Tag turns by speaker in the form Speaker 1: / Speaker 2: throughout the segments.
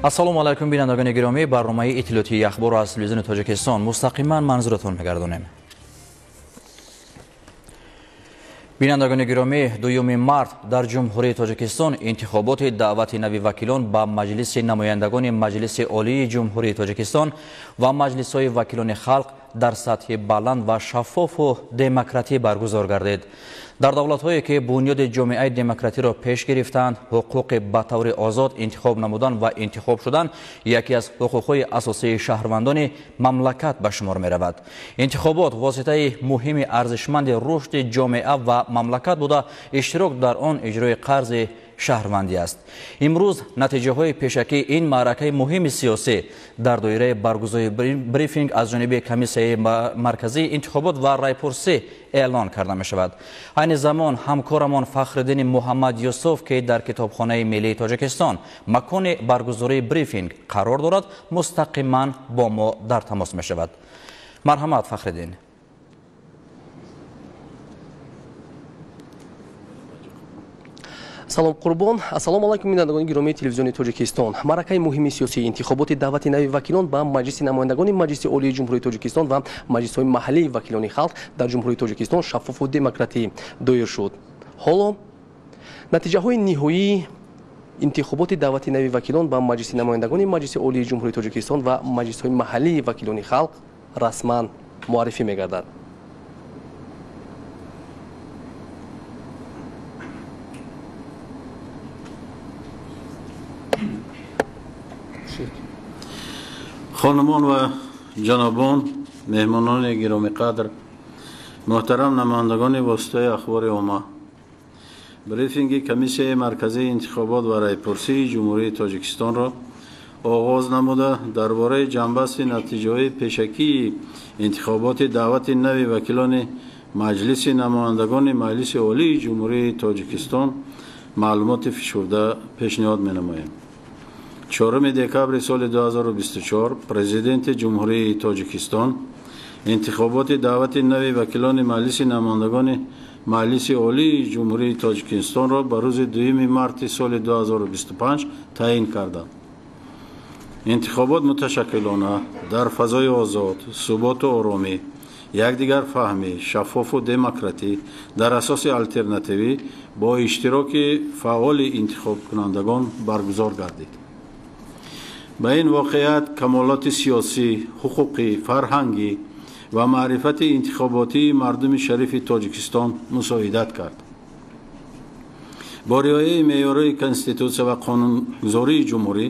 Speaker 1: Ассалому алайкум, бинандагони гиромӣ. Барномаи иттилоотии ахборро аз телевизиони Тоҷикистон мустақиман манзуратон мегардонем. Бинандагони гиромӣ, 2 март дар Ҷумҳурии Тоҷикистон интихоботи даъвати нави вакилон ба Маҷлиси намояндагони Маҷлиси Олии Ҷумҳурии Тоҷикистон ва маҷлисҳои вакилони халқ дар сатҳи баланд ва шаффофу демократӣ баргузор гардид. Дар давлатҳое ки бунёди ҷомеаи демократиро пеш гирифтанд, ҳуқуқи ба таври озод интихоб намудан ва интихоб шудан яке аз ҳуқуқҳои асосии шаҳрвандони мамлакат ба шумор меравад. Интихобот воситаи муҳими арзишманди рушди ҷомеа ва мамлакат буда, иштирок дар он иҷрои қарзи шаҳрвандӣ аст. Имрӯз натиҷаҳои пешакии ин маъракаи муҳими сиёсӣ дар доираи баргузории брифинг аз ҷониби Комиссияи марказии интихобот ва райпурсӣ эълон карда мешавад. Айни замон ҳамкорамон Фахриддини Муҳаммад Юсуф, ки дар Китобхонаи миллии Тоҷикистон макони баргузории брифинг қарор дорад, мустақиман бо мо дар тамос мешавад. Марҳамат, Фахриддин.
Speaker 2: Салом Қурбон. Ассалому алайкум, бинандагони гиромии телевизиони Тоҷикистон. Маъракаи муҳими сиёсии интихоботи даъвати нави вакилон ба Маҷлиси намояндагони Маҷлиси Олии Ҷумҳурии Тоҷикистон ва маҷлисҳои маҳаллии вакилони халқ дар Ҷумҳурии Тоҷикистон шаффофу демократӣ доир шуд. Ҳоло натиҷаҳои ниҳоии интихоботи даъвати нави вакилон ба Маҷлиси намояндагони Маҷлиси Олии Ҷумҳурии Тоҷикистон ва маҷлисҳои маҳаллии вакилони халқ расман муаррифӣ мегардад.
Speaker 3: Хонумон ва ҷанобон, меҳмонони гиромиқадр, муҳтарам намояндагони воситаи ахбори омма, брифинги Комиссияи марказии интихобот ва райпурсии Ҷумҳурии Тоҷикистонро оғоз намуда, дар бораи ҷамъбасти натиҷаҳои пешакии интихоботи даъвати нави вакилони Маҷлиси намояндагони Маҷлиси Олии Ҷумҳурии Тоҷикистон маълумоти фишурда пешниҳод менамоем. 4 декабри соли 2024 Президенти Ҷумҳурии Тоҷикистон интихоботи даъвати нави вакилони Маҷлиси намояндагони Маҷлиси Олии Ҷумҳурии Тоҷикистонро ба рӯзи 2 марти соли 2025 таъин карданд. Интихобот муташаккилона дар фазои озод, суботу оромӣ, якдигарфаҳмӣ, шаффофу демократӣ дар асоси алтернативӣ бо иштироки фаъоли интихобкунандагон баргузор гардид. Ба ин воқеият камолоти сиёсӣ, ҳуқуқӣ, фарҳангӣ ва маърифати интихоботии мардуми шарифи Тоҷикистон мусоидат кард. Бо риояи меъёрҳои Конститутсия ва қонунгузории ҷумҳурӣ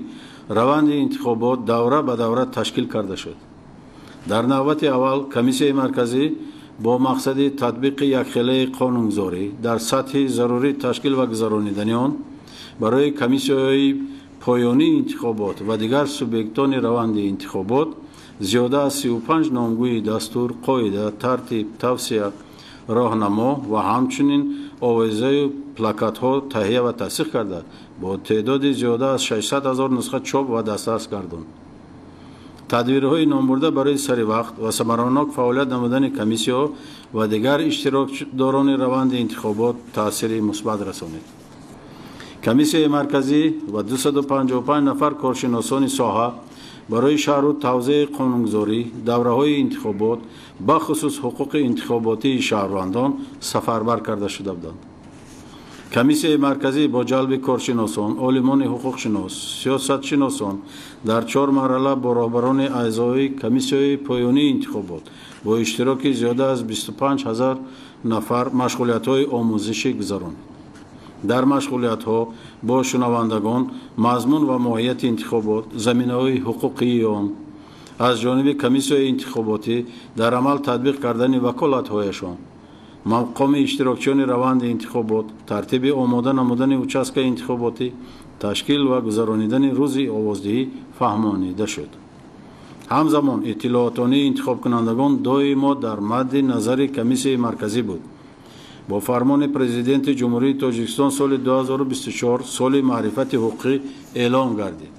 Speaker 3: раванди интихобот давра ба давра ташкил карда шуд. Дар навбати аввал Комиссияи марказӣ бо мақсади татбиқи якхелаи қонунгузорӣ дар сатҳи зарурӣ ташкил ва гузаронидани он барои комиссияҳои поёнии интихобот ва дигар субъектони раванди интихобот зиёда аз 35 номгӯи дастур, қоида, тартиб, тавсия, роҳнамо ва ҳамчунин овезаю плакатҳо таҳия ва тасдиқ карда, бо теъдоди зиёда аз 600 000 нусха чоп ва дастрас гардонд. Тадбирҳои номбурда барои саривақт ва самаранок фаъолият намудани комиссияҳо ва дигар иштирокдорони раванди интихобот таъсири мусбат расонид. Комиссияи марказӣ ва 255 нафар коршиносони соҳа барои шарҳу тавзеҳи қонунгузорӣ, давраҳои интихобот, бахусус ҳуқуқи интихоботии шаҳрвандон сафарбар карда шуда буданд. Комиссияи марказӣ бо ҷалби коршиносон, олимони ҳуқуқшинос, сиёсатшиносон дар 4 марҳала бо роҳбарони аъзои комиссияи поёнии интихобот бо иштироки зиёда аз 25 000 нафар машғулиятҳои омӯзишӣ гузаронд. Дар машғулиятҳо бо шунавандагон мазмун ва моҳияти интихобот, заминаҳои ҳуқуқии он, аз ҷониби комиссияи интихоботӣ дар амал татбиқ кардани ваколатҳояшон, мақоми иштирокчиёни раванди интихобот, тартиби омода намудани участкаи интихоботӣ, ташкил ва гузаронидани рӯзи овоздиҳӣ фаҳмонида шуд. Ҳамзамон иттилоотонии интихобкунандагон доимо дар мадди назари Комиссияи марказӣ буд. Бо фармони Президенти Ҷумҳурии Тоҷикистон соли 2024 соли маърифати ҳуқуқӣ эълон гардид.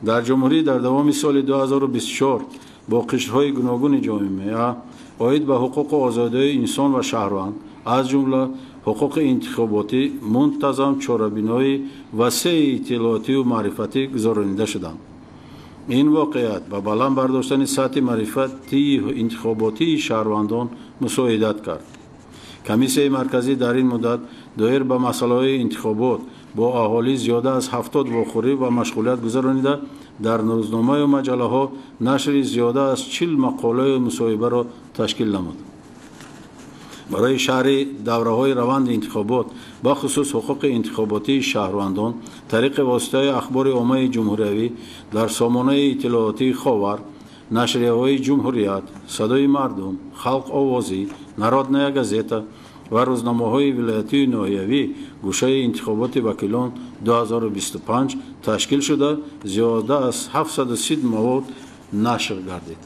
Speaker 3: Дар ҷумҳурӣ дар давоми соли 2024 бо қишрҳои гуногуни ҷомеа оид ба ҳуқуқу озодиҳои инсон ва шаҳрванд, аз ҷумла ҳуқуқи интихоботӣ мунтазам чорабиниҳои васеи иттилоотию маърифатӣ гузаронида шуданд. Ин воқеият ба баланд бардоштани сатҳи маърифатии интихоботии шаҳрвандон мусоидат кард. Комиссияи марказӣ дар ин муддат доир ба масъалаҳои интихобот бо аҳолӣ зиёда аз 70 вохӯрӣ ва машғулият гузаронида, дар рӯзномаю маҷаллаҳо нашри зиёда аз 40 мақолаю мусоҳибаро ташкил намуд. Барои шарҳи давраҳои раванди интихобот, бахусус ҳуқуқи интихоботии шаҳрвандон, тариқи воситаи ахбори оммаи ҷумҳуриявӣ дар сомонаи иттилоотии Ховар, нашрияҳои Ҷумҳурият, Садои мардум, Халқ овозӣ, Народная газета ва рӯзномаҳои вилоятию ноҳиявӣ гӯшаи интихоботи вакилон 2025 ташкил шуда, зиёда аз 730 мавод нашр гардид.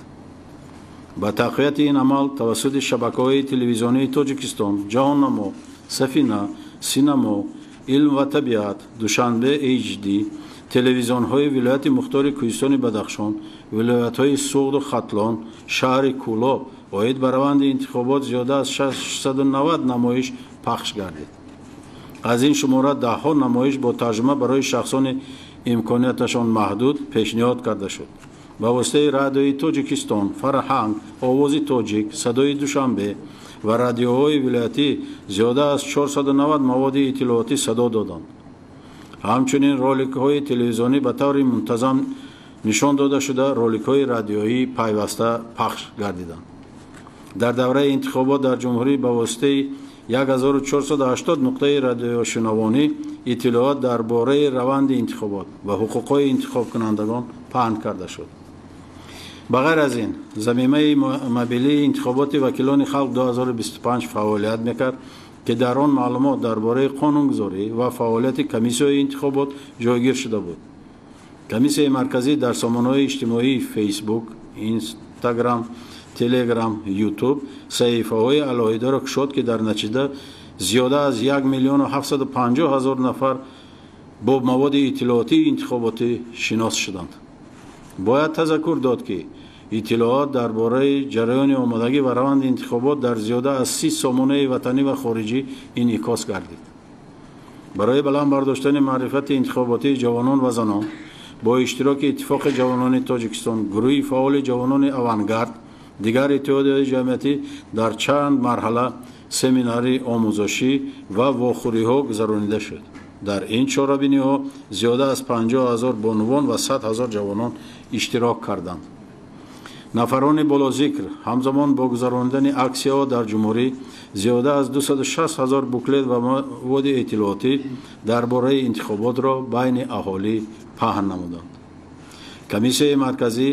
Speaker 3: Ба тақвияти ин амал тавассути шабакаҳои телевизионии Тоҷикистон, Ҷаҳоннамо, Сафина, Синамо, Илм ва табиат, Душанбе HD, телевизионҳои вилояти мухтори Кӯҳистони Бадахшон, вилоятҳои Суғду Хатлон, шаҳри Кӯлоб оид ба раванди интихобот зиёда аз 690 намоиш пахш гардид. Аз ин шумора даҳҳо намоиш бо тарҷума барои шахсони имконияташон маҳдуд пешниҳод карда шуд. Ба воситаи радиои Тоҷикистон, Фарҳанг, Овози Тоҷик, Садои Душанбе ва радиоҳои вилоятӣ зиёда аз 490 маводи иттилоотӣ садо доданд. Ҳамчунин роликҳои телевизионӣ ба таври мунтазам нишон дода шуда, роликҳои радиоӣ пайваста пахш гардиданд. Дар давраи интихобот дар ҷумҳурӣ ба воситаи 1480 нуқтаи радиошунавонӣ иттилоот дар бораи раванди интихобот ва ҳуқуқҳои интихобкунандагон паҳн карда шуд. Ба ғайр аз ин, замимаи мобилии интихоботи вакилони халқ 2025 фаъолият мекард, ки дар он маълумот дар бораи қонунгузорӣ ва фаъолияти комиссияи интихобот ҷойгир шуда буд. Комиссияи марказӣ дар сомонаҳои иҷтимоии Фейсбук, Инстаграм, Телеграм, Ютуб саҳифаҳои алоҳидаро кушод, ки дар натиҷа зиёда аз 1 750 000 нафар бо маводи иттилоотии интихоботӣ шинос шуданд. Бояд тазаккур дод, ки иттилоот дар бораи ҷараёни омодагӣ ва раванди интихобот дар зиёда аз 30 сомонаи ватанӣ ва хориҷӣ инъикос гардид. Барои баланд бардоштани маърифати интихоботии ҷавонон ва занон бо иштироки Иттифоқи ҷавонони Тоҷикистон, гурӯҳи фаъоли ҷавонони Авангард, дигар иттиҳодияҳои ҷамъиятӣ дар чанд марҳала семинари омӯзишӣ ва вохӯриҳо гузаронида шуд. Дар ин чорабиниҳо зиёда аз 50 000 бонувон ва 100 000 ҷавонон иштирок карданд. Нафарони болозикр ҳамзамон бо гузаронидани аксияҳо дар ҷумҳурӣ зиёда аз 260 000 буклет ва маводи иттилоотӣ дар бораи интихоботро байни аҳолӣ паҳн намуданд. Комиссияи марказӣ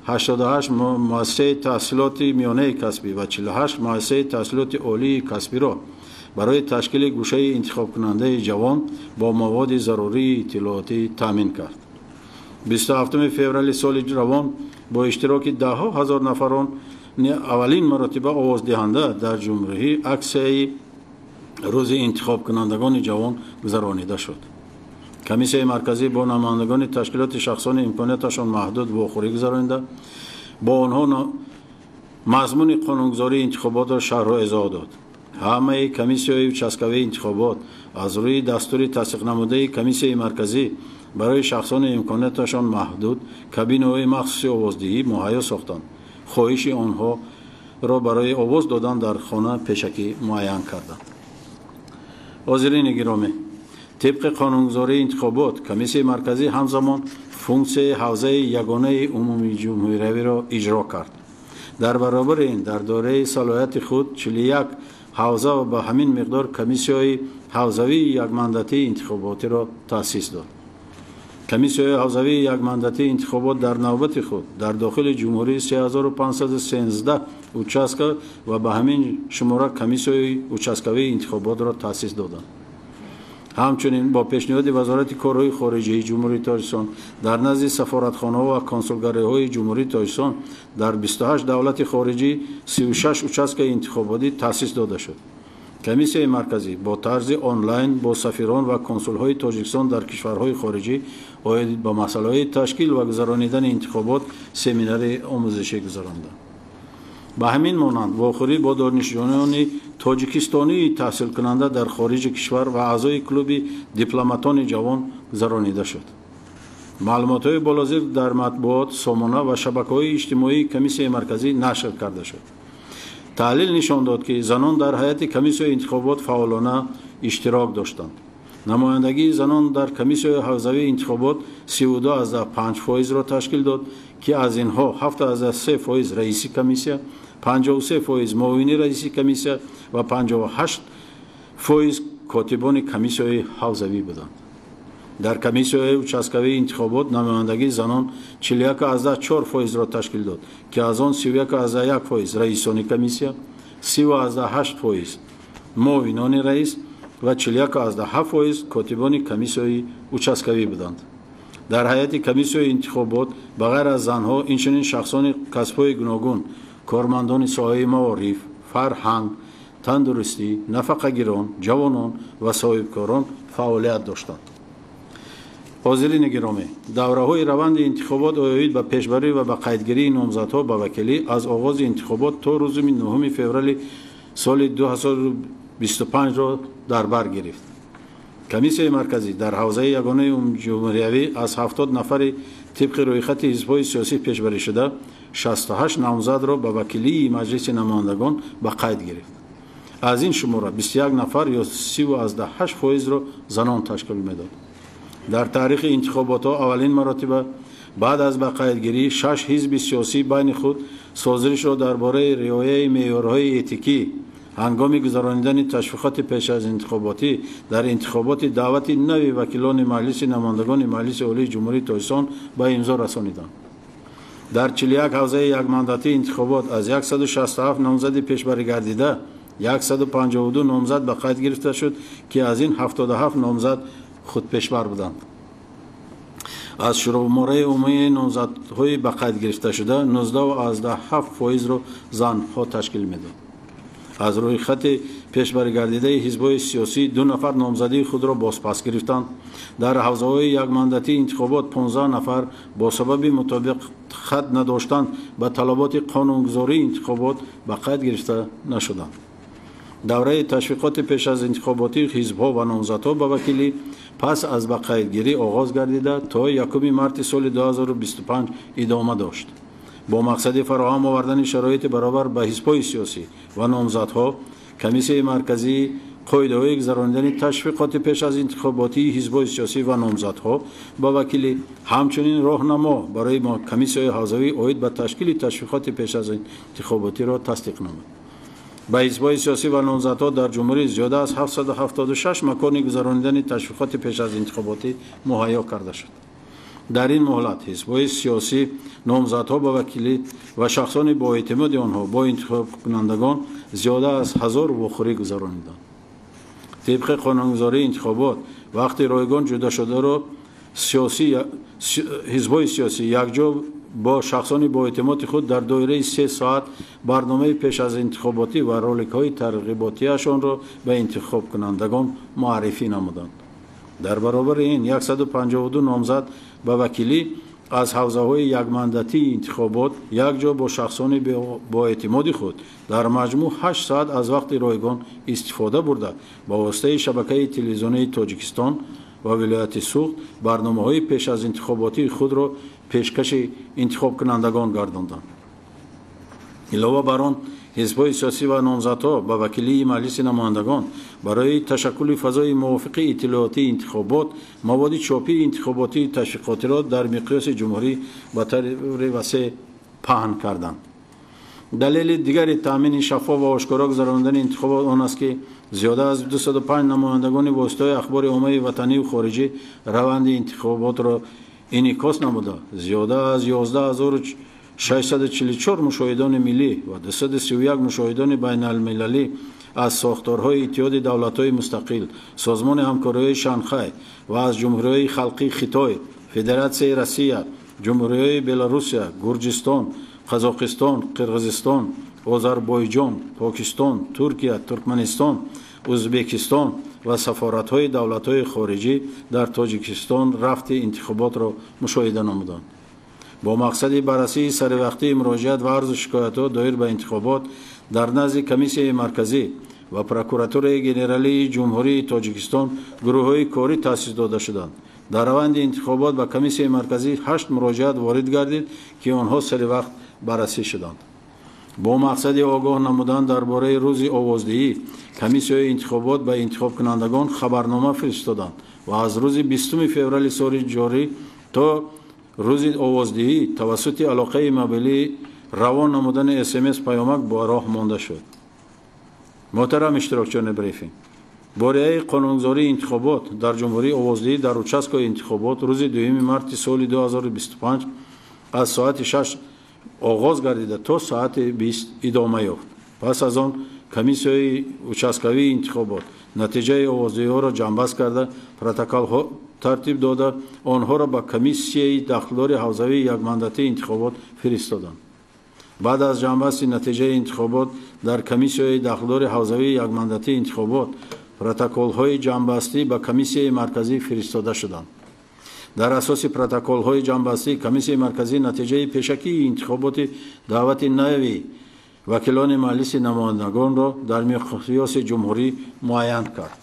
Speaker 3: 88 муассисаи таҳсилоти миёнаи касбӣ ва 48 муассисаи таҳсилоти олии касбиро барои ташкили гӯшаи интихобкунандаи ҷавон бо маводи зарурии иттилоотӣ таъмин кард. 27 феврали соли равон бо иштироки даҳҳо ҳазор нафарон аввалин маротиба овоздиҳанда дар ҷумҳурӣ аксияи рӯзи интихобкунандагони ҷавон гузаронида шуд. Комиссияи марказӣ бо намояндагони ташкилоти шахсони имконияташон маҳдуд вохӯрӣ гузаронида, бо онҳо мазмуни қонунгузории интихоботро шарҳу изоҳ дод. Ҳамаи комиссияҳои участкавии интихобот аз рӯи дастури тасдиқнамудаи комиссияи марказӣ барои шахсони имконияташон маҳдуд кабинаҳои махсуси овоздиҳӣ муҳайё сохтанд. Хоҳиши онҳоро барои овоз додан дар хона пешакӣ муайян карданд. Ҳозирини гиромӣ, тибқи қонунгузории интихобот комиссияи марказӣ ҳамзамон функсияи ҳавзаи ягонаи умумии ҷумҳуриявиро иҷро кард. Дар баробари ин дар доираи салоҳияти худ 41 ҳавза ва ба ҳамин миқдор комиссияҳои ҳавзавии якмандатии интихоботиро таъсис дод. Комиссияҳои ҳавзавии якмандатии интихобот дар навбати худ дар дохили ҷумҳурӣ 3513 участка ва ба ҳамин шумора комиссияҳои участкавии интихоботро таъсис доданд. Ҳамчунин бо пешниҳоди Вазорати корҳои хориҷии Ҷумҳурии Тоҷикистон дар назди сафоратхонаҳо ва консулгариҳои Ҷумҳурии Тоҷикистон дар 28 давлати хориҷӣ 36 участкаи интихоботӣ таъсис дода шуд. Комиссияи марказӣ бо тарзи онлайн бо сафирон ва консулҳои Тоҷикистон дар кишварҳои хориҷӣ оид ба масъалаҳои ташкил ва гузаронидани интихобот семинари омӯзишӣ гузаронданд. Ба ҳамин монанд вохӯрӣ бо донишҷӯёни тоҷикистонии таҳсилкунанда дар хориҷи кишвар ва аъзои клуби дипломатони ҷавон гузаронида шуд. Маълумотҳои болозир дар матбуот, сомона ва шабакаҳои иҷтимоии Комиссияи марказӣ нашр карда шуд. Таҳлил нишон дод, ки занон дар ҳайати комиссияи интихобот фаъолона иштирок доштанд. Намояндагии занон дар комиссияи ҳавзавии интихобот 32,5%-ро ташкил дод, ки аз инҳо 7,3% раиси комиссия, 53% муовини раиси комиссия ва 58% котибони комиссияи ҳавзавӣ буданд. Дар комиссияи участкавии интихобот намояндагии занон 41,4%-ро ташкил дод, ки аз он 31,1% раисони комиссия, 30,8% муовинони раис ва 41,7% котибони комиссияи участкавӣ буданд. Дар ҳайати комиссияи интихобот ба ғайр аз занҳо инчунин шахсони касбҳои гуногун, кормандони соҳаи маориф, фарҳанг, тандурустӣ, нафақагирон, ҷавонон ва соҳибкорон фаъолият доштанд. Ҳозирини гиромӣ, давраҳои раванди интихобот оид ба пешбарӣ ва ба қайдгирии номзадҳо ба вакилӣ аз оғози интихобот то рӯзи 9 феврали соли 2025-ро дар бар гирифт. Комиссияи марказӣ дар ҳавзаи ягонаи умумиҷумҳуриявӣ аз 70 нафари тибқи рӯйхати ҳизбҳои сиёсӣ пешбарӣшуда 68 номзадро ба вакилии Маҷлиси намояндагон ба қайд гирифт. Аз ин шумора 21 нафар ё 30,8%-ро занон ташкил медод. Дар таърихи интихоботҳо аввалин маротиба баъд аз ба қайдгирӣ 6 ҳизби сиёсӣ байни худ созишро дар бораи риояи меъёрҳои этикӣ ҳангоми гузаронидани ташвиқоти пеш аз интихоботӣ дар интихоботи даъвати нави вакилони Маҷлиси намояндагони Маҷлиси Олии Ҷумҳурии Тоҷикистон ба имзо расониданд. Дар 41 ҳавзаи якмандатии интихобот аз 167 номзади пешбарӣгардида 152 номзад ба қайд гирифта шуд, ки аз ин 77 номзад худпешбар буданд. Аз шумораи умумии номзадҳои ба қайд гирифташуда 19,7%-ро занҳо ташкил медод. Аз рӯйхати пешбаригардидаи ҳизбҳои сиёсӣ 2 нафар номзадии худро бозпас гирифтанд. Дар ҳавзаҳои якмандатии интихобот 15 нафар бо сабаби мутобиқат надоштан ба талаботи қонунгузории интихобот ба қайд гирифта нашуданд. Давраи ташвиқоти пеш аз интихоботии ҳизбҳо ва номзадҳо ба вакилӣ пас аз ба қайдгирӣ оғоз гардида то 1 марти соли 2025 идома дошт. Бо мақсади фароҳам овардани шароити баробар ба ҳизбҳои сиёсӣ ва номзадҳо, Комиссияи марказии қоидаҳои гузаронидани ташвиқоти пеш аз интихоботии ҳизбҳои сиёсӣ ва номзадҳо ба вакилӣ, ҳамчунин роҳнамо барои комиссияи ҳавзавӣ оид ба ташкили ташвиқоти пеш аз интихоботиро тасдиқ намуд. Ба ҳизбҳои сиёсӣ ва номзадҳо дар ҷумҳурӣ зиёда аз 776 макони гузаронидани ташвиқоти пеш аз интихоботӣ муҳайё карда шуд. Дар ин муҳлат ҳизбҳои сиёсӣ, номзадҳо ба вакилӣ ва шахсони бо эътимоди онҳо бо интихобкунандагон зиёда аз 1000 вохӯрӣ гузарониданд. Тибқи қонунгузории интихобот, вақти ройгон ҷудошударо ҳизбҳои сиёсӣ якҷо бо шахсони бо эътимоди худ дар доираи 3 соат барномаи пеш аз интихоботӣ ва роликҳои тарғиботиашонро ба интихобкунандагон муаррифӣ намуданд. Дар баробари ин 152 номзад ба вакилӣ аз ҳавзаҳои якмандатии интихобот якҷо бо шахсони бо эътимоди худ дар маҷмӯъ 8 соат аз вақти ройгон истифода бурда ба воситаи шабакаи телевизионии Тоҷикистон ва вилояти Суғд барномаҳои пеш аз интихоботии худро пешкаши интихобкунандагон гардонданд. Илова бар он, ҳизбҳои сиёсӣ ва номзадҳо ба вакилии Маҷлиси намояндагон барои ташаккули фазои мувофиқи иттилоотии интихобот маводи чопии интихоботии ташвиқотиро дар миқёси ҷумҳурӣ ба таври васеъ паҳн карданд. Далели дигари таъмини шаффоф ва ошкоро гузаронидани интихобот он аст, ки зиёда аз 205 намояндагони воситаҳои ахбори оммаи ватанию хориҷӣ раванди интихоботро инъикос намуда, зиёда аз 11644 мушоҳидони миллӣ ва 231 мушоҳидони байналмилалӣ аз сохторҳои Иттиҳоди давлатҳои мустақил, Созмони ҳамкориҳои Шанхай ва аз Ҷумҳуриҳои халқии Хитой, Федератсияи Россия, Ҷумҳуриҳои Беларусия, Гурҷистон, Қазоқистон, Қирғизистон, Озарбойҷон, Покистон, Туркия, Туркманистон, Ӯзбекистон ва сафоратҳои давлатҳои хориҷӣ дар Тоҷикистон рафти интихоботро мушоҳида намуданд. Бо мақсади баррасии саривақтии муроҷиат ва арзу шикоятҳо доир ба интихобот дар назди Комиссияи марказӣ ва Прокуратураи генералии Ҷумҳурии Тоҷикистон гурӯҳҳои корӣ таъсис дода шуданд. Дар раванди интихобот ба Комиссияи марказӣ 8 муроҷиат ворид гардид, ки онҳо саривақт баррасӣ шуданд. Бо мақсади огоҳ намудан дар бораи рӯзи овоздиҳӣ комиссияи интихобот ба интихобкунандагон хабарнома фиристоданд ва аз рӯзи 20 феврали соли ҷорӣ то рӯзи овоздиҳӣ тавассути алоқаи мобилӣ равон намудани СМС паёмак ба роҳ монда шуд. Муҳтарам иштирокчиёни брифинг, бо риояи қонунгузории интихобот дар ҷумҳурӣ овоздиҳӣ дар участкаи интихобот рӯзи 2 марти соли 2025 аз соати 6 оғоз гардида то соати 20 идома ёфт. Пас аз он комиссияи участкавии интихобот натиҷаи овоздиҳиҳоро ҷамъбаст карда, протоколҳо тартиб дода, онҳоро ба комиссияи дахлдори ҳавзавии якмандатии интихобот фиристоданд. Баъд аз ҷамъбасти натиҷаи интихобот дар комиссияи дахлдори ҳавзавии якмандатии интихобот протоколҳои ҷамъбастӣ ба комиссияи марказӣ фиристода шуданд. Дар асоси протоколҳои ҷамъбастӣ комиссияи марказӣ натиҷаи пешакии интихоботи даъвати нави вакилони Маҷлиси намояндагонро дар миқёси ҷумҳурӣ муайян кард.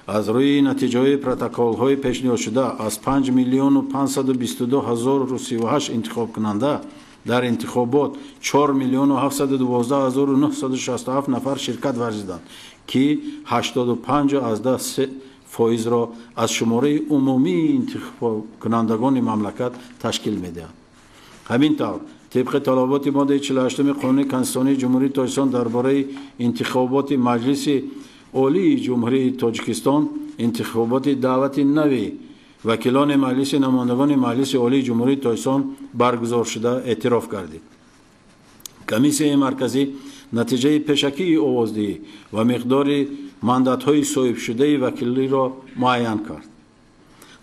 Speaker 3: Аз рӯи натиҷаҳои протоколҳои пешниҳодшуда аз 5 522 038 интихобкунанда дар интихобот 4 712 967 нафар ширкат варзиданд, ки 85,3%-ро аз шумораи умумии интихобкунандагони мамлакат ташкил медиҳад. Ҳамин тавр, тибқи талаботи моддаи 48 Қонуни Конститутсионии Ҷумҳурии Тоҷикистон дар бораи интихоботи Маҷлиси Олии Ҷумҳурии Тоҷикистон, интихоботи даъвати нави вакилони Маҷлиси намояндагони Маҷлиси Олии Ҷумҳурии Тоҷикистон баргузор шуда эътироф гардид. Комиссияи марказӣ натиҷаи пешакии овоздиҳӣ ва миқдори мандатҳои соҳибшудаи вакилиро муайян кард.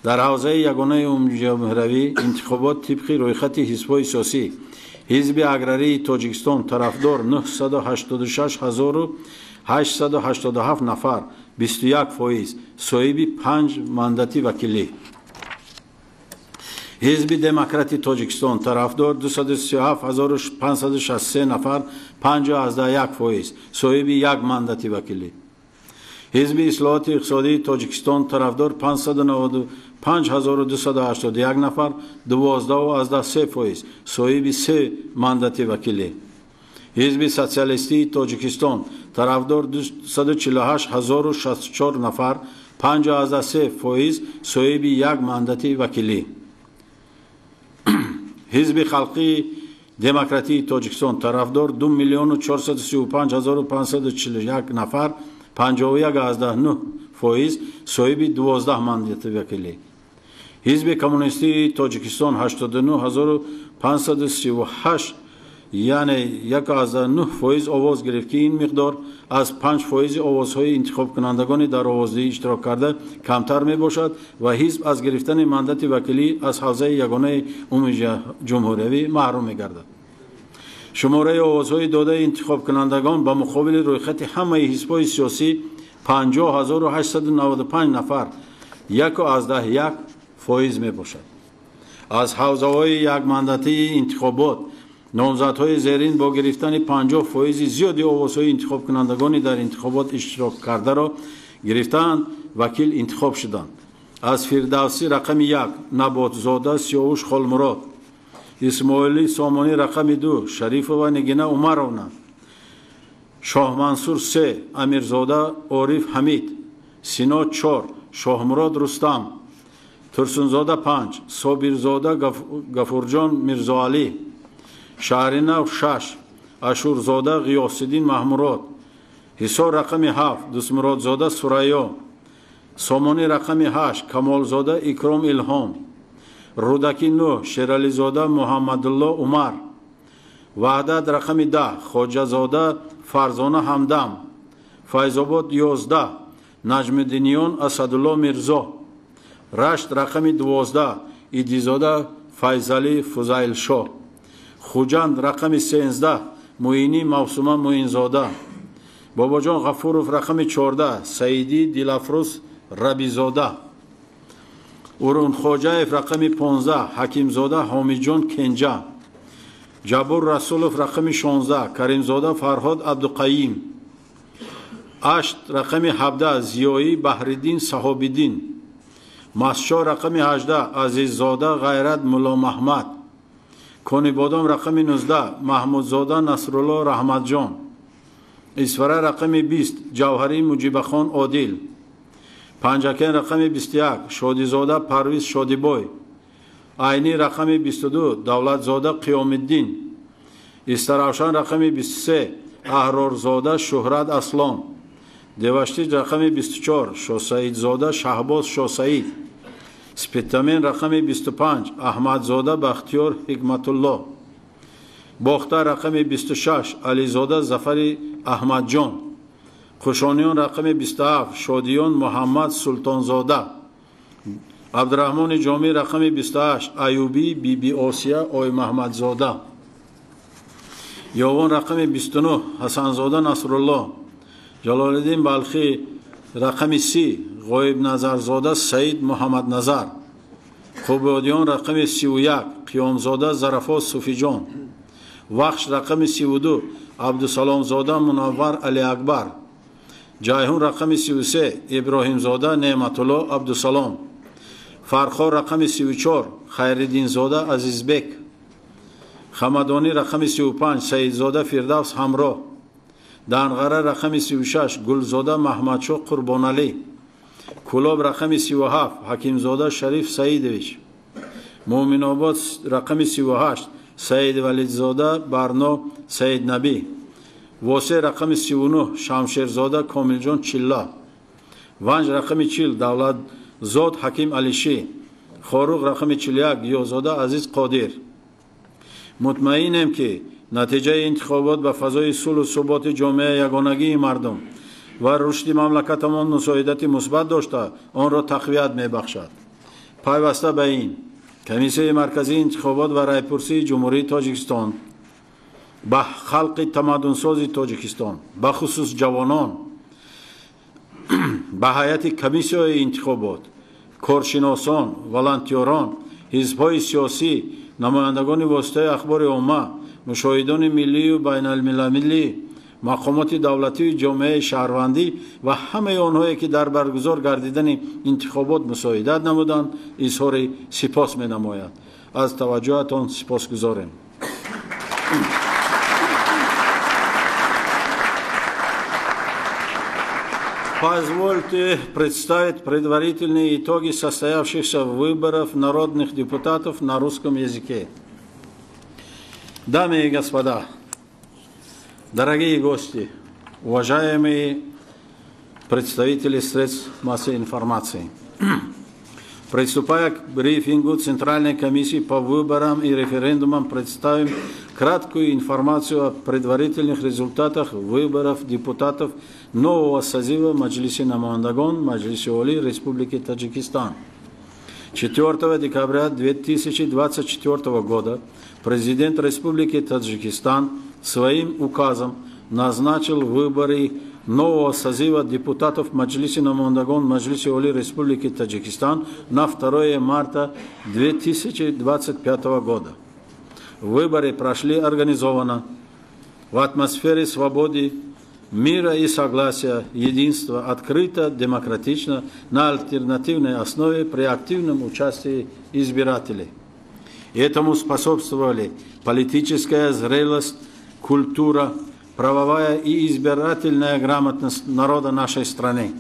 Speaker 3: Дар ҳавзаи ягонаи умумиҷумҳуриявӣ интихобот тибқи рӯйхати ҳизбҳои сиёсӣ Ҳизби аграрии Тоҷикистон тарафдор 986 887 нафар, 21%, соҳиби 5 мандати вакилӣ. Ҳизби Демократи Тоҷикистон тарафдор 237 563 нафар, 50,1%, соҳиби 1 мандати вакилӣ. Ҳизби Ислоҳоти иқтисодии Тоҷикистон тарафдор 595 281 нафар, 12,3%, соҳиби 3 мандати вакилӣ. Ҳизби Социалистии Тоҷикистон тарафдор 248 064 нафар, 5,3%, соҳиби 1 мандати вакилӣ. Ҳизби Халқии Демократии Тоҷикистон тарафдор 2 435 541 нафар, 51,9%, соҳиби 12 мандати вакилӣ. Ҳизби Коммунистии Тоҷикистон 89 538, яъне 1,9% овоз гирифт, ки ин миқдор аз 5% овозҳои интихобкунандагони дар овоздиҳӣ иштирок карда камтар мебошад ва ҳизб аз гирифтани мандати вакилӣ аз ҳавзаи ягонаи умумиҷумҳуриявӣ маҳрум мегардад. Шумораи овозҳои додаи интихобкунандагон ба муқобили рӯйхати ҳамаи ҳизбҳои сиёсӣ 50 895 нафар, 1,1% мебошад. Аз ҳавзаҳои якмандатии интихобот номзадҳои зерин бо гирифтани 50% зиёди овозҳои интихобкунандагони дар интихобот иштирок кардаро гирифтаанд, вакил интихоб шуданд. Аз Фирдавсӣ рақами 1 Наботзода Сиёвуш Холмурод, Исмоили Сомонӣ рақами 2 Шарифова Нигина Умаровна, Шоҳмансур 3 Амирзода Ориф Ҳамид, Сино 4 Шоҳмурод Рустам, Турсунзода 5 Собирзода Гафурҷон Мирзоалӣ, Шаҳринав 6 Ашурзода Ғиёсиддин Маҳмурод, Ҳисор рақами 7 Дустмуродзода Сурайё, Сомонӣ рақами 8 Камолзода Икром Илҳом, Рӯдакӣ 9 Шерализода Муҳаммадулло Умар, Ваҳдат рақами 10 Хоҷазода Фарзона Ҳамдам, Файзобод 11 Наҷмиддиниён Асадулло Мирзо, Рашт рақами 12 Идизода Файзалӣ Фузайлшоҳ, Хуҷанд рақами 13 Муинӣ Мавсума Муинзода, Бобоҷон Ғафуров рақами 14 Саидӣ Дилафрӯз Рабизода. Урунхоҷаев рақами 15, Ҳакимзода Ҳомиҷон Кенҷа, Ҷаббор Расулов рақами 16, Каримзода Фарҳод Абдуқайим, Ашт рақами 17, Зиёӣ Баҳриддин Саҳобиддин, Масчо рақами 18, Азиззода Ғайрат Мулломаҳмад, Конибодом рақами 19, Маҳмудзода Насрулло Раҳматҷон, Исфара рақами 20, Ҷавҳарӣ Муҷибахон Одил, Панҷакен рақами 21, Шодизода Парвиз Шодибой, Айнӣ рақами 22, Давлатзода Қиёмиддин, Истаравшан рақами 23, Аҳрорзода Шуҳрат Аслон, Деваштич рақами 24, Шосаидзода Шаҳбоз Шосаид, Спитамен рақами 25, Аҳмадзода Бахтиёр Ҳикматулло, Бохтар рақами 26, Ализода Зафари Аҳмадҷон, Қушониён рақами 27, Шодиён Муҳаммад Султонзода, Абдураҳмони Ҷомӣ рақами 28, Аюбӣ Биби Осия Оймаҳмадзода, Ёвон рақами 29, Ҳасанзода Насрулло, Ҷалолиддин Балхӣ рақами 30, Ғоибназарзода Саид Муҳаммадназар, Қубодиён рақами 31, Қиёмзода Зарафоз Суфиҷон, Вахш рақами 32, Абдусаломзода Мунаввар Алиакбар, Ҷайҳун рақами 33, Иброҳимзода Неъматулло Абдусалом, Фархор рақами 34, Хайриддинзода Азизбек, Хамадонӣ рақами 35, Саидзода Фирдавс Ҳамроҳ, Данғара рақами 36, Гулзода Маҳмадшоҳ Қурбоналӣ, Кӯлоб рақами 37, Ҳакимзода Шариф Саидович, Муъминобод рақами 38, Саидвалидзода Барно Саиднабӣ, Восе рақами 39, Шамшерзода Комилҷон Чилла, Ванҷ рақами 40, Давлатзод Ҳаким Алишӣ, Хоруғ рақами 41, Гиёзода Азиз Қодир. Мутмаинем, ки натиҷаи интихобот ба фазои сулҳу суботи ҷомеа, ягонагии мардум ва рушди мамлакатамон мусоидати мусбат дошта, онро тақвият мебахшад. Пайваста ба ин, Комиссияи марказии интихобот ва райпурсии Ҷумҳурии Тоҷикистон ба халқи тамаддунсози Тоҷикистон, бахусус ҷавонон, ба ҳайати комиссияи интихобот, коршиносон, волонтёрон, ҳизбҳои сиёсӣ, намояндагони воситаи ахбори омма, мушоҳидони миллию байналмилалӣ, мақомоти давлатию ҷомеаи шаҳрвандӣ ва ҳамаи онҳое, ки дар баргузор гардидани интихобот мусоидат намуданд, изҳори сипос менамояд. Аз таваҷҷӯҳатон сипосгузорем. Позвольте представить предварительные итоги состоявшихся выборов народных депутатов на русском языке. Дамы и господа, дорогие гости, уважаемые представители средств массовой информации, приступая к брифингу Центральной комиссии по выборам и референдумам, представим краткую информацию о предварительных результатах выборов депутатов нового созыва Маджлиси Намояндагон Маджлиси Оли Республики Таджикистан. 4 декабря 2024 года президент Республики Таджикистан своим указом назначил выборы нового созыва депутатов Маджлиси Намояндагон Маджлиси Оли Республики Таджикистан на 2 марта 2025 года. Выборы прошли организованно в атмосфере свободы, мира и согласия, единства, открыто, демократично, на альтернативной основе при активном участии избирателей. Этому способствовали политическая зрелость, культура, правовая и избирательная грамотность народа нашей страны.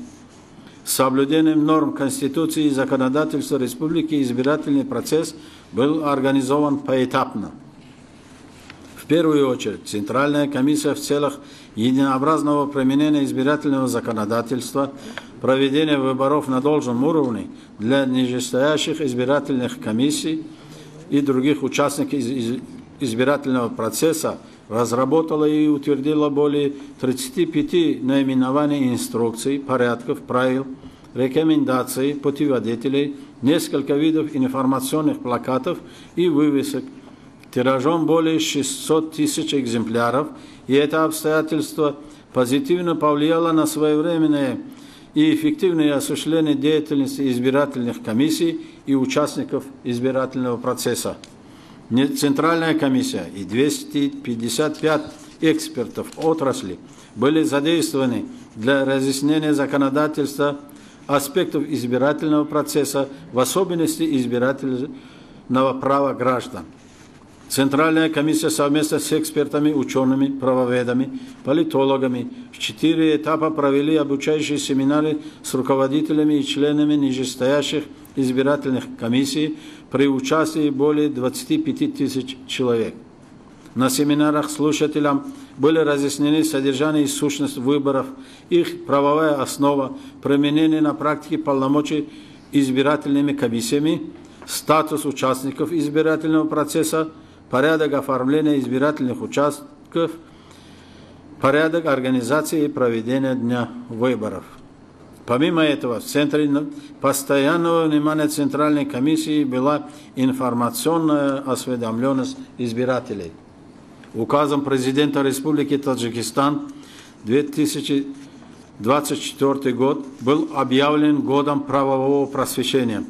Speaker 3: С соблюдением норм Конституции и законодательства республики избирательный процесс был организован поэтапно. В первую очередь, Центральная комиссия в целях единообразного применения избирательного законодательства, проведения выборов на должном уровне для нижестоящих избирательных комиссий и других участников избирательного процесса разработала и утвердила более 35 наименований инструкций, порядков, правил, рекомендаций, путеводителей, несколько видов информационных плакатов и вывесок тиражом более 600 тысяч экземпляров, и это обстоятельство позитивно повлияло на своевременное и эффективное осуществление деятельности избирательных комиссий и участников избирательного процесса. Центральная комиссия и 255 экспертов отрасли были задействованы для разъяснения законодательства аспектов избирательного процесса, в особенности избирательного права граждан. Центральная комиссия совместно с экспертами, учеными, правоведами, политологами в 4 этапа провели обучающие семинары с руководителями и членами нижестоящих избирательных комиссий при участии более 25 тысяч человек. На семинарах слушателям были разъяснены содержание и сущность выборов, их правовая основа, применение на практике полномочий избирательными комиссиями, статус участников избирательного процесса, порядок оформления избирательных участков, порядок организации и проведения дня выборов. Помимо этого, в центре постоянного внимания Центральной комиссии была информационная осведомленность избирателей. Указом президента Республики Таджикистан 2024 год был объявлен годом правового просвещения.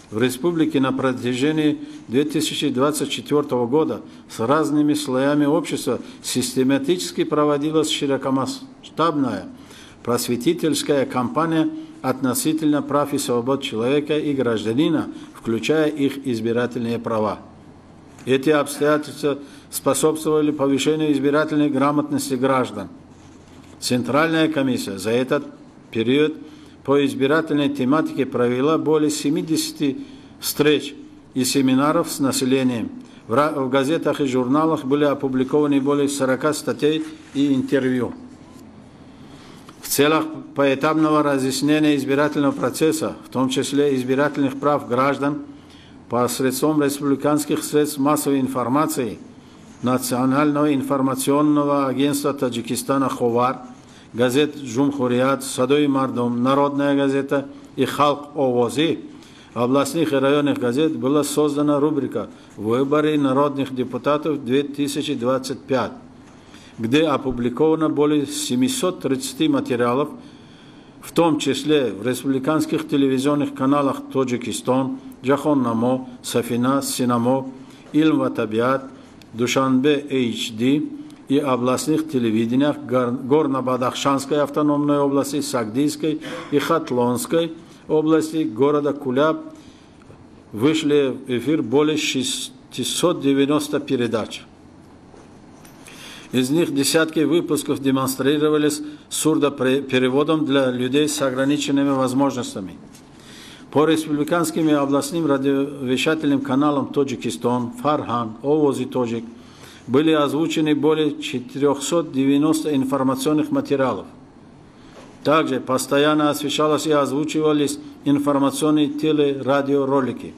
Speaker 3: В республике на протяжении 2024 года с разными слоями общества систематически проводилась широкомасштабная просветительская кампания относительно прав и свобод человека и гражданина, включая их избирательные права. Эти обстоятельства способствовали повышению избирательной грамотности граждан. Центральная комиссия за этот период по избирательной тематике провела более 70 встреч и семинаров с населением. В газетах и журналах были опубликованы более 40 статей и интервью. В целях поэтапного разъяснения избирательного процесса, в том числе избирательных прав граждан, посредством республиканских средств массовой информации, Национального информационного агентства Таджикистана «Ховар», газет «Джумхурият», «Садои Мардум», «Народная газета» и «Халк Овози», областных и районных газет была создана рубрика «Выборы народных депутатов 2025», где опубликовано более 730 материалов, в том числе в республиканских телевизионных каналах «Тоджикистан», «Джахон-Намо», «Сафина», «Синамо», «Илм ва Табиат», «Душанбе HD» и областных телевидениях Горно-Бадахшанской автономной области, Сагдийской и Хатлонской области, города Куляб вышли в эфир более 690 передач. Из них десятки выпусков демонстрировались сурдопереводом для людей с ограниченными возможностями. По республиканским и областным радиовещательным каналам «Тоджикистан», «Фархан», «Овози Тоджик» были озвучены более 490 информационных материалов. Также постоянно освещалось и озвучивались информационные телерадиоролики.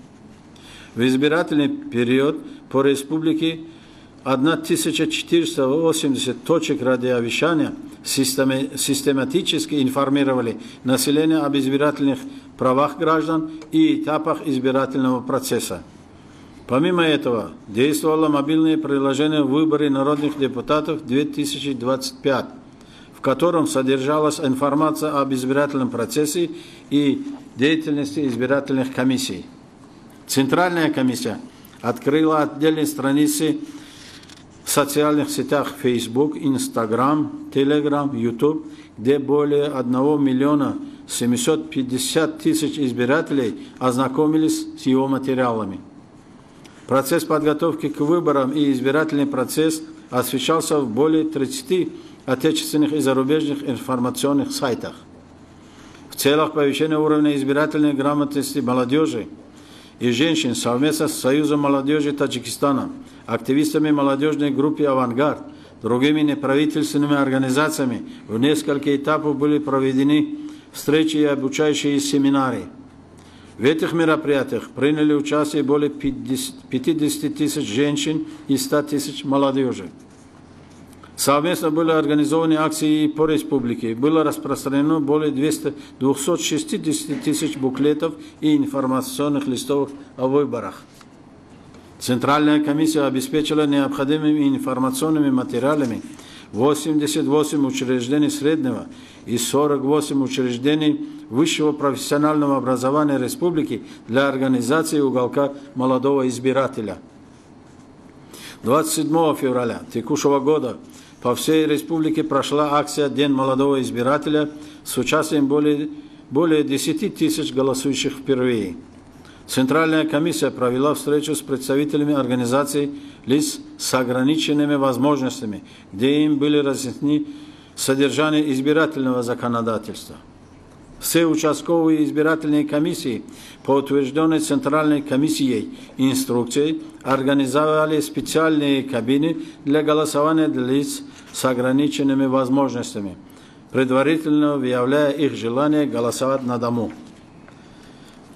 Speaker 3: В избирательный период по республике 1480 точек радиовещания систематически информировали население об избирательных правах граждан и этапах избирательного процесса. Помимо этого, действовало мобильное приложение «Выборы народных депутатов 2025», в котором содержалась информация об избирательном процессе и деятельности избирательных комиссий. Центральная комиссия открыла отдельные страницы в социальных сетях Facebook, Instagram, Telegram, YouTube, где более 1 750 000 избирателей ознакомились с его материалами. Процесс подготовки к выборам и избирательный процесс освещался в более 30 отечественных и зарубежных информационных сайтах. В целях повышения уровня избирательной грамотности молодежи и женщин совместно с Союзом молодежи Таджикистана, активистами молодежной группы «Авангард», другими неправительственными организациями в несколько этапов были проведены встречи и обучающие семинары. В этих мероприятиях приняли участие более 50 тысяч женщин и 100 тысяч молодежи. Совместно были организованы акции по республике. Было распространено более 260 тысяч буклетов и информационных листов о выборах. Центральная комиссия обеспечила необходимыми информационными материалами 88 учреждений среднего и 48 учреждений высшего профессионального образования республики для организации уголка молодого избирателя. 27 февраля текущего года по всей республике прошла акция «День молодого избирателя» с участием более 10 тысяч голосующих впервые. Центральная комиссия провела встречу с представителями организаций лиц с ограниченными возможностями, где им были разъяснены содержание избирательного законодательства. Все участковые избирательные комиссии по утвержденной Центральной комиссией инструкции организовали специальные кабины для голосования для лиц с ограниченными возможностями, предварительно выявляя их желание голосовать на дому.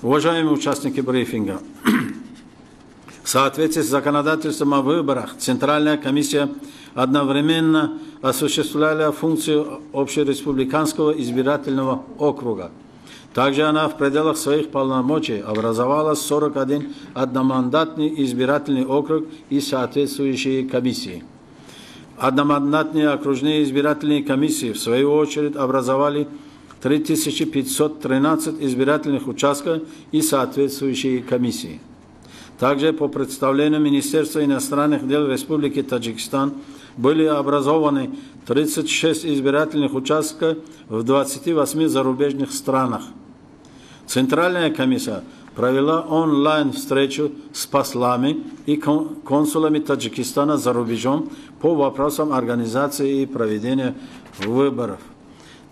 Speaker 3: Уважаемые участники брифинга, в соответствии с законодательством о выборах, Центральная комиссия одновременно осуществляла функцию общереспубликанского избирательного округа. Также она в пределах своих полномочий образовала 41 одномандатный избирательный округ и соответствующие комиссии. Одномандатные окружные избирательные комиссии, в свою очередь, образовали 3513 избирательных участков и соответствующие комиссии. Также по представлению Министерства иностранных дел Республики Таджикистан были образованы 36 избирательных участков в 28 зарубежных странах. Центральная комиссия провела онлайн-встречу с послами и консулами Таджикистана за рубежом по вопросам организации и проведения выборов.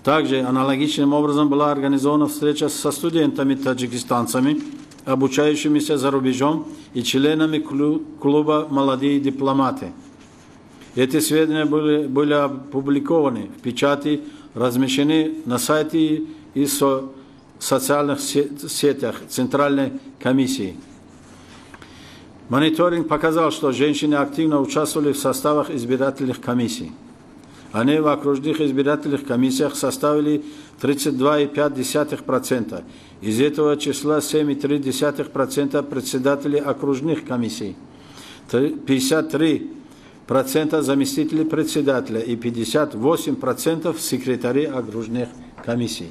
Speaker 3: Также аналогичным образом была организована встреча со студентами-таджикистанцами, обучающимися за рубежом, и членами клуба «Молодые дипломаты». Эти сведения были опубликованы в печати, размещены на сайте и социальных сетях Центральной комиссии. Мониторинг показал, что женщины активно участвовали в составах избирательных комиссий. Они в окружных избирательных комиссиях составили 32,5%. Из этого числа 7,3% председатели окружных комиссий, 53% заместители председателя и 58% секретари окружных комиссий.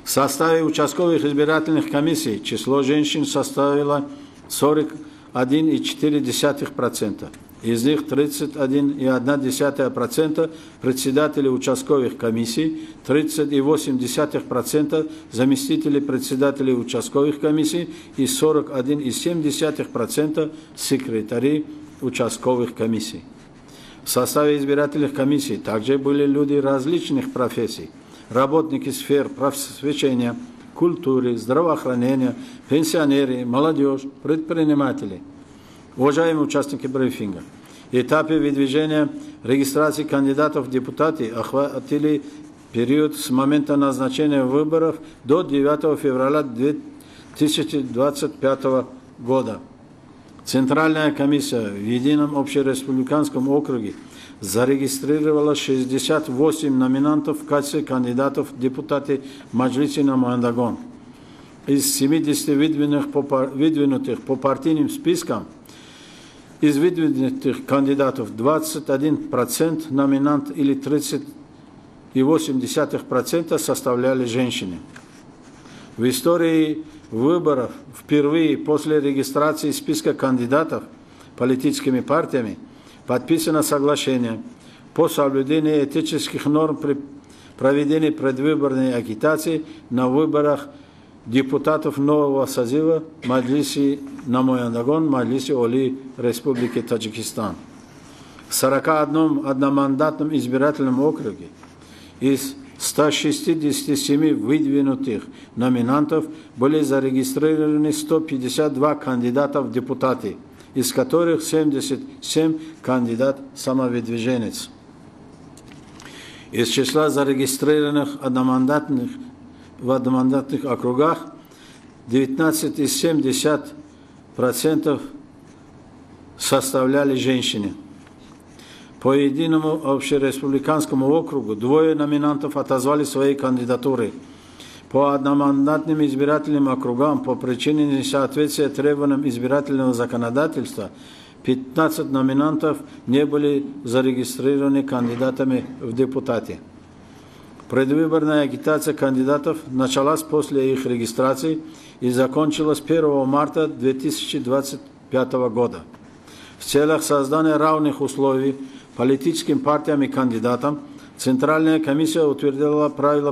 Speaker 3: В составе участковых избирательных комиссий число женщин составило 41,4%. Из них 31,1% председатели участковых комиссий, 30,8% заместители председателей участковых комиссий и 41,7% секретари участковых комиссий. В составе избирательных комиссий также были люди различных профессий, работники сфер просвещения, культуры, здравоохранения, пенсионеры, молодежь, предприниматели. Уважаемые участники брифинга, этапы выдвижения регистрации кандидатов в депутаты охватили период с момента назначения выборов до 9 февраля 2025 года. Центральная комиссия в Едином общереспубликанском округе зарегистрировала 68 номинантов в качестве кандидатов в депутаты Маджлиси Намояндагон. Из 70 выдвинутых по партийным спискам из выдвинутых кандидатов 21% номинант или 30,8% составляли женщины. В истории выборов впервые после регистрации списка кандидатов политическими партиями подписано соглашение по соблюдению этических норм при проведении предвыборной агитации на выборах депутатов нового созыва Маджлиси Намояндагон, Маджлиси Оли Республики Таджикистан. В 41 одномандатном избирательном округе из 167 выдвинутых номинантов были зарегистрированы 152 кандидата в депутаты, из которых 77 кандидат самовыдвиженец. Из числа зарегистрированных в одномандатных округах 19,7% составляли женщины. По единому общереспубликанскому округу двое номинантов отозвали свои кандидатуры. По одномандатным избирательным округам по причине несоответствия требованиям избирательного законодательства 15 номинантов не были зарегистрированы кандидатами в депутаты. Предвыборная агитация кандидатов началась после их регистрации и закончилась 1 марта 2025 года. В целях создания равных условий политическим партиям и кандидатам Центральная комиссия утвердила правила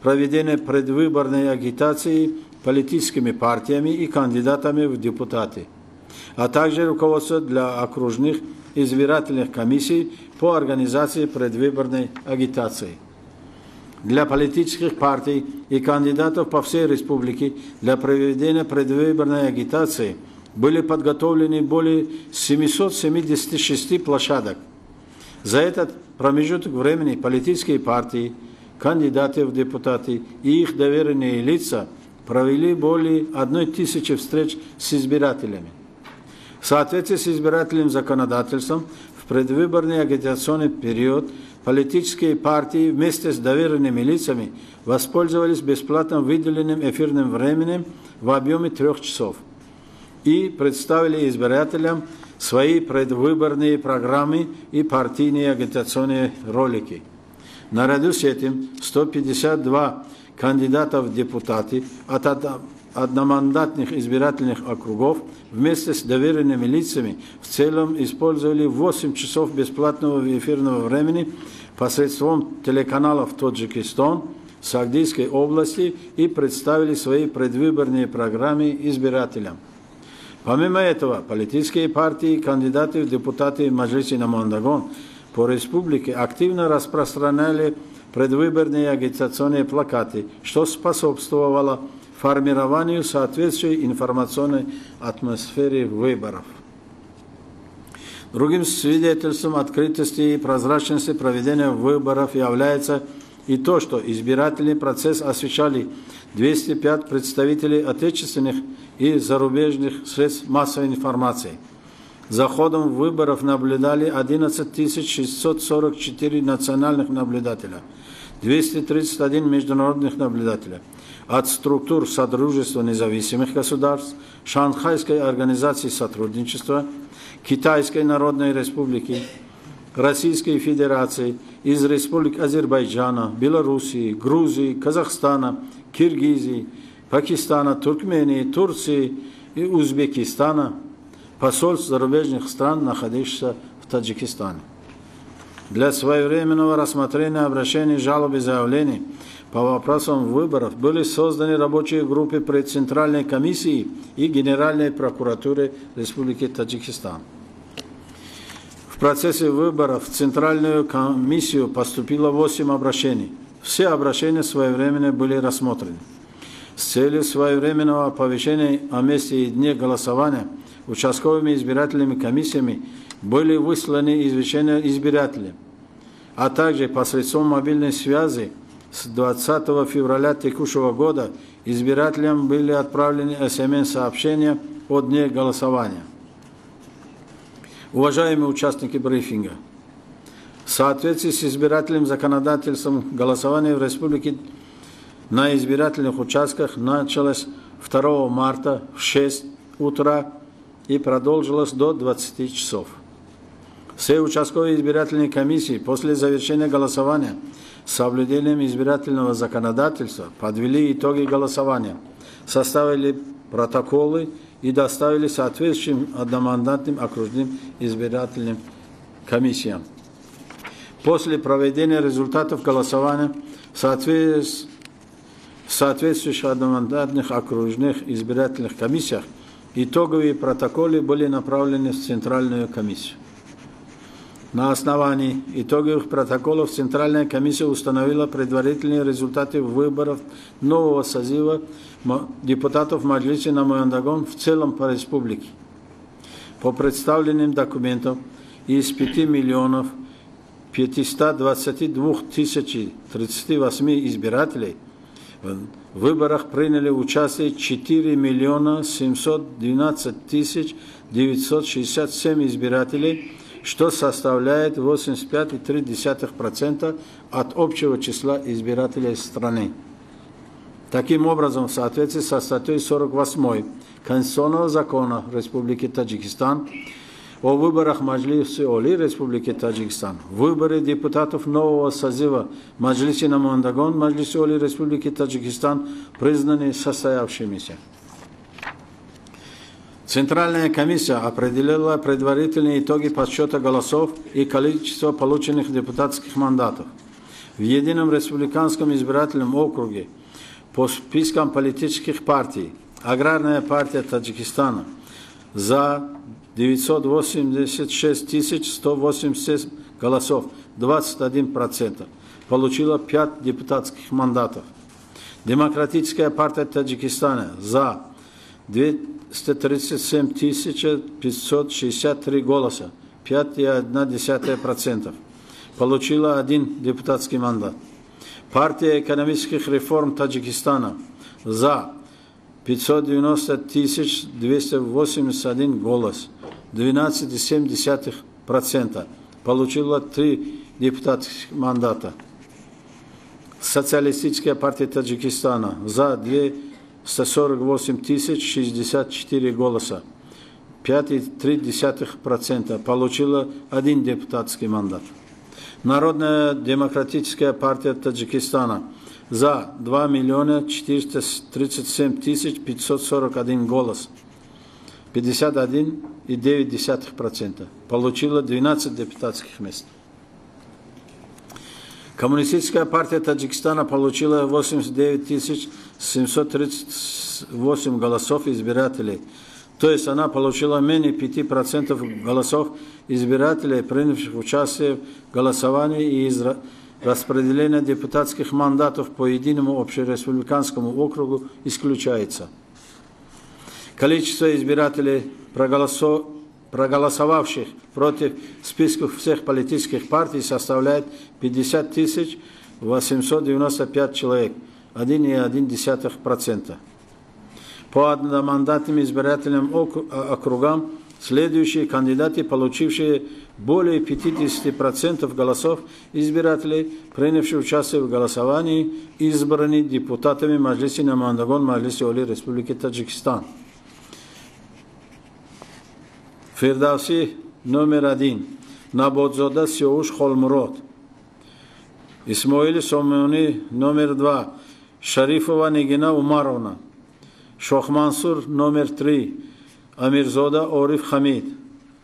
Speaker 3: проведения предвыборной агитации политическими партиями и кандидатами в депутаты, а также руководство для окружных избирательных комиссий по организации предвыборной агитации. Для политических партий и кандидатов по всей республике для проведения предвыборной агитации были подготовлены более 776 площадок. За этот промежуток времени политические партии, кандидаты в депутаты и их доверенные лица провели более 1000 встреч с избирателями. В соответствии с избирательным законодательством, в предвыборный агитационный период политические партии вместе с доверенными лицами воспользовались бесплатно выделенным эфирным временем в объеме 3 часов и представили избирателям свои предвыборные программы и партийные агитационные ролики. Наряду с этим 152 кандидата в депутаты от одномандатных избирательных округов вместе с доверенными лицами в целом использовали 8 часов бесплатного эфирного времени посредством телеканалов Таджикистан, Сагдийской области и представили свои предвыборные программы избирателям. Помимо этого, политические партии и кандидаты в депутаты Маджлиси Намояндагон по республике активно распространяли предвыборные агитационные плакаты, что способствовало формированию соответствующей информационной атмосферы выборов. Другим свидетельством открытости и прозрачности проведения выборов является и то, что избирательный процесс освещали 205 представителей отечественных и зарубежных средств массовой информации. За ходом выборов наблюдали 11 644 национальных наблюдателя, 231 международных наблюдателя от структур Содружества независимых государств, Шанхайской организации сотрудничества, Китайской Народной Республики, Российской Федерации, из республик Азербайджана, Белоруссии, Грузии, Казахстана, Киргизии, Пакистана, Туркмении, Турции и Узбекистана, посольств зарубежных стран, находящихся в Таджикистане. Для своевременного рассмотрения обращений, жалоб и заявлений по вопросам выборов были созданы рабочие группы при Центральной комиссии и Генеральной прокуратуре Республики Таджикистан. В процессе выборов в Центральную комиссию поступило 8 обращений. Все обращения своевременно были рассмотрены. С целью своевременного оповещения о месте и дне голосования участковыми избирательными комиссиями были высланы извещения избирателям, а также посредством мобильной связи с 20 февраля текущего года избирателям были отправлены СМС-сообщения о дне голосования. Уважаемые участники брифинга, в соответствии с избирательным законодательством голосование в республике на избирательных участках началось 2 марта в 6 утра и продолжилось до 20 часов. Все участковые избирательные комиссии после завершения голосования с соблюдением избирательного законодательства подвели итоги голосования, составили протоколы и доставили соответствующим одномандатным окружным избирательным комиссиям. После проведения результатов голосования в соответствующих одномандатных окружных избирательных комиссиях итоговые протоколы были направлены в Центральную комиссию. На основании итоговых протоколов Центральная комиссия установила предварительные результаты выборов нового созыва депутатов Маджлиса Намояндагон в целом по республике. По представленным документам из 5 522 038 избирателей в выборах приняли участие 4 712 967 избирателей, что составляет 85,3% от общего числа избирателей страны. Таким образом, в соответствии со статьей 48 Конституционного закона Республики Таджикистан О выборах Маджлиса Олий Республики Таджикистан. Выборы депутатов нового созыва Маджлиса Намояндагон Маджлиса Олий Республики Таджикистан признаны состоявшимися. Центральная комиссия определила предварительные итоги подсчета голосов и количество полученных депутатских мандатов. В Едином республиканском избирательном округе по спискам политических партий Аграрная партия Таджикистана за 986 187 голосов, 21%, получила 5 депутатских мандатов. Демократическая партия Таджикистана за 237 563 голоса, 5,1%, получила 1 депутатский мандат. Партия экономических реформ Таджикистана за 590 281 голос, 12,7%, получила 3 депутатских мандата. Социалистическая партия Таджикистана за 248 064 голоса, 5,3%, получила 1 депутатский мандат. Народная демократическая партия Таджикистана за 2 437 541 голос, 51,9%, получила 12 депутатских мест. Коммунистическая партия Таджикистана получила 89 738 голосов избирателей. То есть она получила менее 5% голосов избирателей, принявших участие в голосовании, и распределение депутатских мандатов по единому общереспубликанскому округу исключается. Количество избирателей, проголосовавших против списков всех политических партий, составляет 50 895 человек, 1,1%. По одномандатным избирательным округам следующие кандидаты, получившие более 50% голосов избирателей, принявшие участие в голосовании, избраны депутатами Маджлиса Намояндагон Маджлиса Олий Республики Таджикистан. Фирдавси номер 1, Наботзода Сиёвуш Холмурод. Исмоили Сомони номер 2, Шарифова Нигина Умаровна. Шохмансур номер 3, Амирзода Ориф Хамид.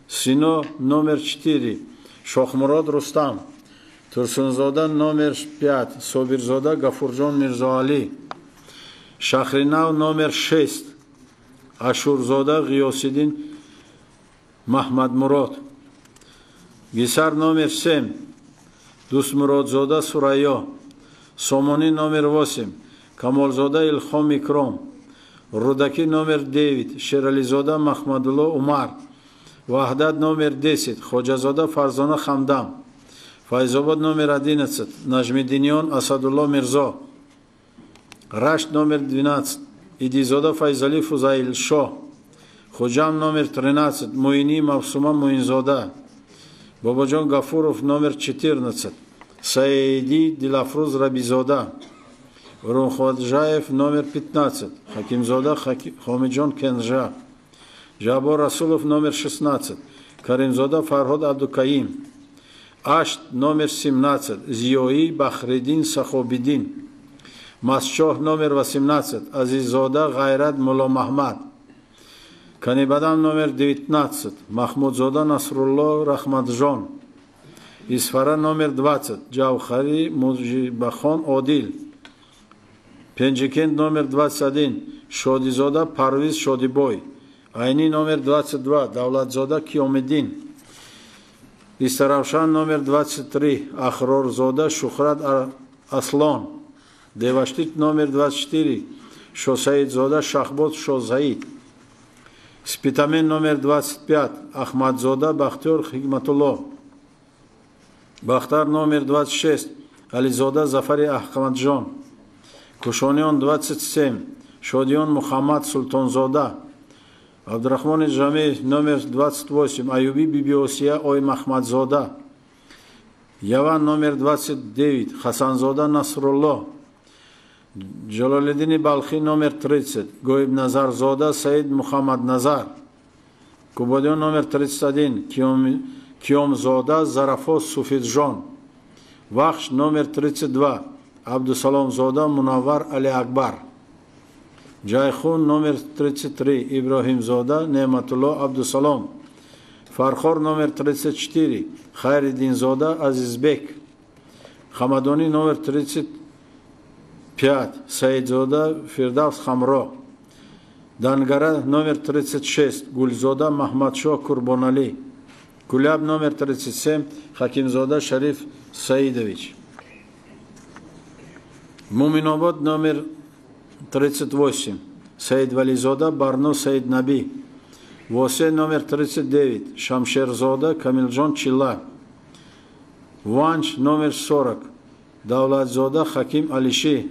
Speaker 3: Сино номер 4, Шохмурод Рустам. Турсунзода номер 5, Собирзода Гафурджон Мирзоали. Шахринав номер 6, Ашурзода Ғиёсиддин Махмадмурод. Гисар номер 7, Дустмуродзода Сурайё. Сомони номер 8, Камолзода Илхом Икром. Рудаки номер 9, Шерализода Махмадулло Умар. Вахдат номер 10, Ходжазода Фарзона Хамдам. Файзобод номер 11, Нажмидинион Асадулло Мирзо. Рашт номер 12, Идизода Файзали Фузаилшо. Худжам номер 13, Муини Мавсума Муинзода. Бободжон Гафуров номер 14, Саиди Дилафруз Рабизода. Рунходжаев номер 15, Хакимзода Хомиджон Кенжа. Жабор Расулов номер 16, Каримзода Фарход Абдукаим. Ашт номер 17, Зиёи Бахридин Сахобидин. Масчоҳ номер 18, Азиззода Ғайрат Мулломаҳмад. Канибадам номер 19, Махмудзода Насрулло Рахматжон. Исфара номер 20, Ҷавҳари Муҷибахон Одил. Пенҷикент номер 21, Шодизода Парвиз Шодибой. Айни номер 22, Давлатзода Киёмиддин. Истаравшан номер 23, Ахрорзода Шухрат Аслон. Деваштит номер 24, Шосаидзода Шахбод Шозаид. Спитамен номер 25, Ахмадзода Бахтиёр Хикматулло. Бахтар номер 26, Ализода Зафари Ахмаджон. Кушонион 27, Шодион Мухаммад Султонзода. Абдурахмони Ҷамӣ номер 28, Аюби Бибиосия Ой Махмадзода. Яван номер 29, Хасанзода Насрулло. Ҷалолиддини Балхӣ номер 30, Гоибназарзода Саид Мухаммадназар. Кубодиён номер 31 Киёмзода Зарафо Суфиджон. Вахш номер 32 Абдусаломзода Мунаввар Алиакбар. Ҷайхун номер 33 Иброҳимзода Неъматулло Абдусалом. Фархор номер 34 Хайриддинзода Азизбек. Хамадонӣ номер 35 Саидзода Фирдавс Хамро. Дангара номер 36 Гулзода Маҳмадшоҳ Курбоналӣ. Куляб номер 37 Хакимзода Шариф Саидович. Муминобод номер 38 Саидвализода Барно Саиднабӣ. Восе номер 39 Шамшерзода Камилҷон Чилла. Ванҷ номер 40 Давлатзода Хаким Алиши.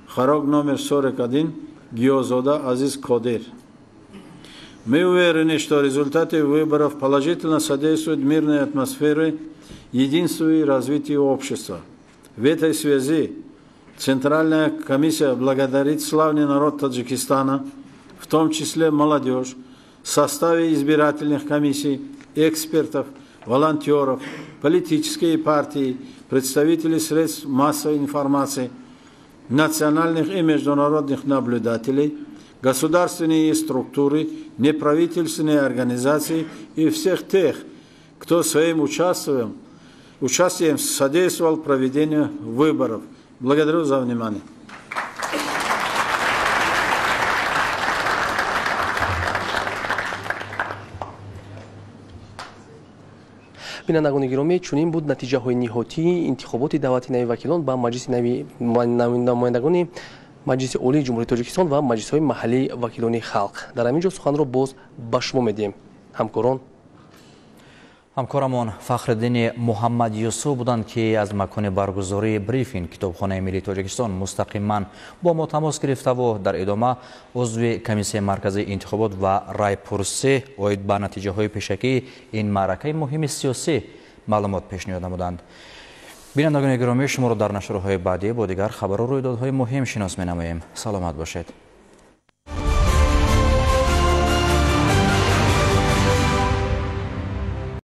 Speaker 3: Харог номер 41 Гиёзода Азиз Кодир. Мы уверены, что результаты выборов положительно содействуют мирной атмосфере, единству и развитию общества. В этой связи Центральная комиссия благодарит славный народ Таджикистана, в том числе молодежь, в составе избирательных комиссий, экспертов, волонтеров, политические партии, представителей средств массовой информации, национальных и международных наблюдателей, государственные структуры, неправительственные организации и всех тех, кто своим участием содействовал проведению выборов. Благодарю за внимание.
Speaker 2: Бинандагони гиромӣ, чунин буд натиҷаҳои ниҳоятии интихоботи даъвати нави вакилон ба Маҷлиси нави намояндагони Маҷлиси Олии Ҷумҳурии Тоҷикистон ва маҷлисҳои маҳаллии вакилони халқ. Дар ҳамин ҷо суханро боз ба шумо медиҳем. Ҳамкорон.
Speaker 1: Ҳамкорамон Фахриддини Муҳаммад Юсуф буданд, ки аз макони баргузории брифинг Китобхонаи миллии Тоҷикистон мустақиман бо мо тамос гирифтаву дар идома узви Комиссияи марказии интихобот ва райпурсӣ оид ба натиҷаҳои пешакии ин маъракаи муҳими сиёсӣ маълумот пешниҳод намуданд. Бинандагони гиромӣ, шуморо дар нашрҳои баъдӣ бо дигар хабару рӯйдодҳои муҳим шинос менамоем. Саломат бошед.